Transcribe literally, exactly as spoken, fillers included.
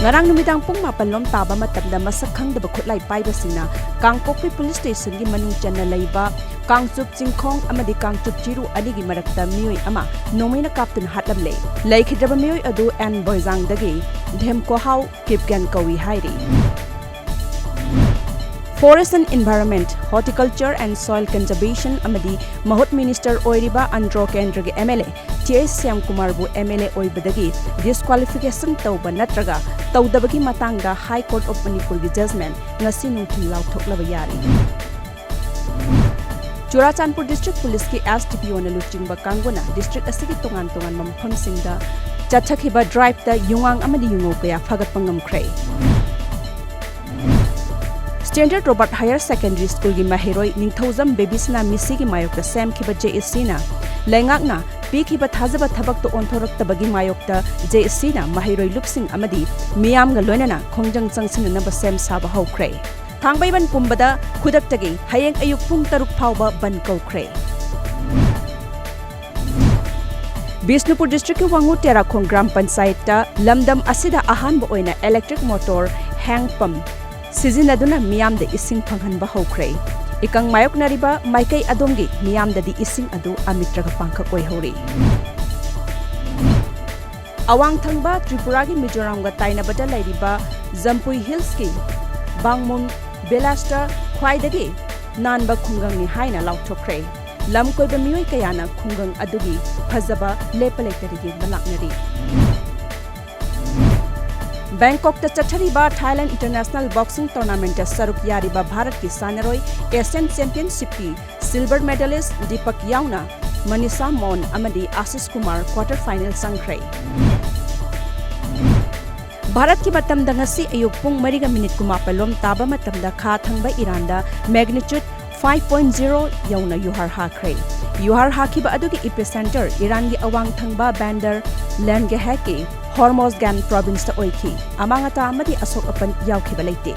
ꯉꯔꯥꯡ ꯅꯨꯃꯤꯗꯥꯡ ꯄꯨꯡ ꯃꯥꯄꯟ ꯂꯣꯝ ꯇꯥꯕ ꯃꯇꯝꯗ ꯃꯁꯛ ꯈꯪꯗꯕ ꯈꯨꯠꯂꯥꯏ ꯄꯥꯏꯕꯁꯤꯡꯅ ꯀꯥꯡꯄꯣꯛꯄꯤ ꯄꯨꯂꯤꯁ ꯁ꯭ꯇꯦꯁꯟꯒꯤ ꯃꯅꯨꯡ ꯆꯟꯅ ꯂꯩꯕ ꯀꯥꯡꯆꯨꯞ ꯆꯤꯡꯈꯣꯡ ꯑꯃꯗꯤ ꯀꯥꯡꯆꯨꯞ ꯆꯤꯔꯨ ꯑꯅꯤꯒꯤ ꯃꯔꯛꯇ ꯃꯤꯑꯣꯏ ꯑꯃ ꯅꯣꯡꯃꯩꯅ ꯀꯥꯞꯇꯨꯅ ꯍꯥꯠꯂꯝꯂꯦ꯫ ꯂꯩꯈꯤꯗ꯭ꯔꯕ ꯃꯤꯑꯣꯏ ꯑꯗꯨ ꯑꯦꯟ ꯕꯣꯏꯖꯥꯡꯗꯒꯤ ꯙꯦꯝꯀꯣꯍꯥꯎ ꯀꯤꯞꯒꯦꯟ ꯀꯧꯏ ꯍꯥꯏꯔꯤ꯫ Forest and Environment, Horticulture and Soil Conservation ꯑꯃꯗꯤ ꯃꯍꯨꯠ ꯃꯤꯅꯤꯁꯇꯔ ꯑꯣꯏꯔꯤꯕ ꯑꯟꯗ꯭ꯔꯣ ꯀꯦꯟꯗ꯭ꯔꯒꯤ M L A T S ꯁ꯭ꯌꯥꯝꯀꯨꯃꯥꯔꯕꯨ ꯑꯦꯝ ꯑꯦꯜ ꯑꯦ ꯑꯣꯏꯕꯗꯒꯤ ꯗꯤꯁꯀ꯭ꯋꯥꯂꯤꯐꯤꯀꯦꯁꯟ ꯇꯧꯕ ꯅꯠꯇ꯭ꯔꯒ ꯇꯧꯗꯕꯒꯤ ꯃꯇꯥꯡꯗ High Court of Manipurꯒꯤ ꯖꯖꯃꯦꯟ ꯉꯁꯤ ꯅꯨꯡꯊꯤꯜ ꯂꯥꯎꯊꯣꯛꯂꯕ ꯌꯥꯔꯤ꯫ ꯆꯨꯔꯥꯆꯥꯟꯄꯨꯔ ꯗꯤꯁꯇ꯭ꯔꯤꯛ ꯄꯨꯂꯤꯁꯀꯤ ꯑꯦꯁ ꯗꯤ ꯄꯤ ꯑꯣꯅ ꯂꯨꯆꯤꯡꯕ ꯀꯥꯡꯕꯨꯅ ꯗꯤꯁꯇ꯭ꯔꯤꯛ ꯑꯁꯤꯒꯤ ꯇꯣꯉꯥꯟ ꯇꯣꯉꯥꯟꯕ ꯃꯐꯝꯁꯤꯡꯗ ꯆꯠꯊꯈꯤꯕ ꯗ꯭ꯔꯥꯏꯚꯇ ꯌꯨꯉꯥꯡ ꯑꯃꯗꯤ ꯌꯨꯉꯧ ꯀꯌꯥ ꯐꯥꯒꯠꯄ ꯉꯝꯈ꯭ꯔꯦ꯫ ꯁ꯭ꯇꯦꯟꯗꯔꯠ ꯔꯣꯕꯥꯔꯠ ꯍꯥꯌꯔ ꯁꯦꯀꯦꯟꯗꯔꯤ ꯁ꯭ꯀꯨꯜꯒꯤ ꯃꯍꯩꯔꯣꯏ ꯅꯤꯡꯊꯧꯖꯝ ꯕꯦꯕꯤꯁꯅꯥ ꯃꯤꯁꯤꯒꯤ ꯃꯥꯌꯣꯛꯇ ꯁꯦꯝꯈꯤꯕ ꯖꯦ ꯑꯦ ꯁꯤꯅ ꯂꯩꯉꯥꯛꯅ ꯄꯤꯈꯤꯕ ꯊꯥꯖꯕ ꯊꯕꯛꯇ ꯑꯣꯟꯊꯣꯔꯛꯇꯕꯒꯤ ꯃꯥꯌꯣꯛꯇ ꯖꯦ ꯑꯦ ꯁꯤꯅ ꯃꯍꯩꯔꯣꯏ ꯂꯨꯞꯁꯤꯡ ꯑꯃꯗꯤ ꯃꯤꯌꯥꯝꯒ ꯂꯣꯏꯅꯅ ꯈꯣꯡꯖꯪ ꯆꯪꯁꯤꯟꯅꯅꯕ ꯁꯦꯝ ꯁꯥꯕ ꯍꯧꯈ꯭ꯔꯦ꯫ ꯊꯥꯡꯃꯩꯕꯟ ꯄꯨꯝꯕꯗ ꯈꯨꯗꯛꯇꯒꯤ ꯍꯌꯦꯡ ꯑꯌꯨꯛ ꯄꯨꯡ ꯇꯔꯨꯛ ꯐꯥꯎꯕ ꯕꯟ ꯀꯧꯈ꯭ꯔꯦ꯫ ꯕꯤꯁꯅꯨꯄꯨꯔ ꯗꯤꯁꯇ꯭ꯔꯤꯛꯀꯤ ꯋꯥꯉꯨ ꯇꯦꯔꯥꯈꯣꯡ ꯒ꯭ꯔꯥꯝ ꯄꯟꯆꯥꯌꯠꯇ ꯂꯝꯗꯝ ꯑꯁꯤꯗ ꯑꯍꯥꯟꯕ ꯑꯣꯏꯅ ꯏꯂꯦꯛꯇ꯭ꯔꯤꯛ ꯃꯣꯇꯣꯔ ꯍꯦꯟ ꯄꯝ ꯁꯤꯖꯤꯟꯅꯗꯨꯅ ꯃꯤꯌꯥꯝꯗ ꯏꯁꯤꯡ ꯐꯪꯍꯟꯕ ꯍꯧꯈ꯭ꯔꯦ꯫ ꯏꯀꯪ ꯃꯥꯌꯣꯛꯅꯔꯤꯕ ꯃꯥꯏꯀꯩ ꯑꯗꯣꯝꯒꯤ ꯃꯤꯌꯥꯝꯗꯗꯤ ꯏꯁꯤꯡ ꯑꯗꯨ ꯑꯃꯤꯠꯇ꯭ꯔꯒ ꯄꯥꯡꯈꯛ ꯑꯣꯏꯍꯧꯔꯤ꯫ ꯑꯋꯥꯡ ꯊꯪꯕ ꯇ꯭ꯔꯤꯄꯨꯔꯥꯒꯤ ꯃꯤꯖꯣꯔꯥꯝꯒ ꯇꯥꯏꯅꯕꯗ ꯂꯩꯔꯤꯕ ꯖꯝꯄꯨꯏ ꯍꯤꯜꯁꯀꯤ ꯕꯥꯡꯃꯨꯟ ꯚꯤꯂꯦꯖꯇ ꯈ꯭ꯋꯥꯏꯗꯒꯤ ꯅꯥꯟꯕ ꯈꯨꯡꯒꯪꯅꯤ ꯍꯥꯏꯅ ꯂꯥꯎꯊꯣꯛꯈ꯭ꯔꯦ꯫ ꯂꯝ ꯀꯣꯏꯕ ꯃꯤꯑꯣꯏ ꯀꯌꯥꯅ ꯈꯨꯡꯒꯪ ꯑꯗꯨꯒꯤ ꯐꯖꯕ ꯂꯦꯞꯄ ꯂꯩꯇꯅ ꯌꯦꯡꯕ ꯂꯥꯛꯅꯔꯤ꯫ ꯕꯦꯡꯀꯣꯛꯇ ꯆꯠꯊꯔꯤꯕ ꯊꯥꯏꯂꯦꯟ ꯏꯟꯇꯔꯅꯦꯁꯅꯦꯜ ꯕꯣꯛꯁꯤꯡ ꯇꯣꯔꯅꯥꯃꯦꯟꯠꯇ ꯁꯔꯨꯛ ꯌꯥꯔꯤꯕ ꯚꯥꯔꯠꯀꯤ ꯁꯥꯟꯅꯔꯣꯏ ꯑꯦꯁꯤꯌꯥꯟ ꯆꯦꯝꯄꯤꯌꯟꯁꯤꯞꯀꯤ ꯁꯤꯜꯚꯔ ꯃꯦꯗꯥꯂꯤꯁ꯭ꯠ ꯗꯤꯄꯛ ꯌꯥꯎꯅ ꯃꯅꯤꯁꯥ ꯃꯣꯟ ꯑꯃꯗꯤ ꯑꯥꯁꯤꯁ ꯀꯨꯃꯥꯔ ꯀ꯭ꯋꯥꯔꯇꯔ ꯐꯥꯏꯅꯦꯜ ꯆꯪꯈ꯭ꯔꯦ꯫ ꯚꯥꯔꯠꯀꯤ ꯃꯇꯝꯗ ꯉꯁꯤ ꯑꯌꯨꯛ ꯄꯨꯡ ꯃꯔꯤꯒ ꯃꯤꯅꯤꯠ ꯀꯨꯟꯃꯥꯄꯜ ꯂꯣꯝ ꯇꯥꯕ ꯃꯇꯝꯗ ꯈꯥ ꯊꯪꯕ ꯏꯔꯥꯟꯗ magnitude five point zero ꯌꯧꯅ ꯌꯨꯍꯥꯔ ꯍꯥꯈ꯭ꯔꯦ꯫ ꯌꯨꯍꯥꯔ ꯍꯥꯈꯤꯕ ꯑꯗꯨꯒꯤ ꯏꯄꯤꯁꯦꯟꯇꯔ ꯏꯔꯥꯟꯒꯤ ꯑꯋꯥꯡ ꯊꯪꯕ ꯕꯦꯟꯗꯔ ꯂꯦꯟꯒꯦꯍꯦꯛꯀꯤ ꯍꯣꯔꯃꯣꯖꯒꯥꯟ ꯄ꯭ꯔꯣꯚꯤꯟꯁꯇ ꯑꯣꯏꯈꯤ꯫ ꯑꯃꯥꯡ ꯑꯇꯥ ꯑꯃꯗꯤ ꯑꯁꯣꯛ ꯑꯄꯟ ꯌꯥꯎꯈꯤꯕ ꯂꯩꯇꯦ꯫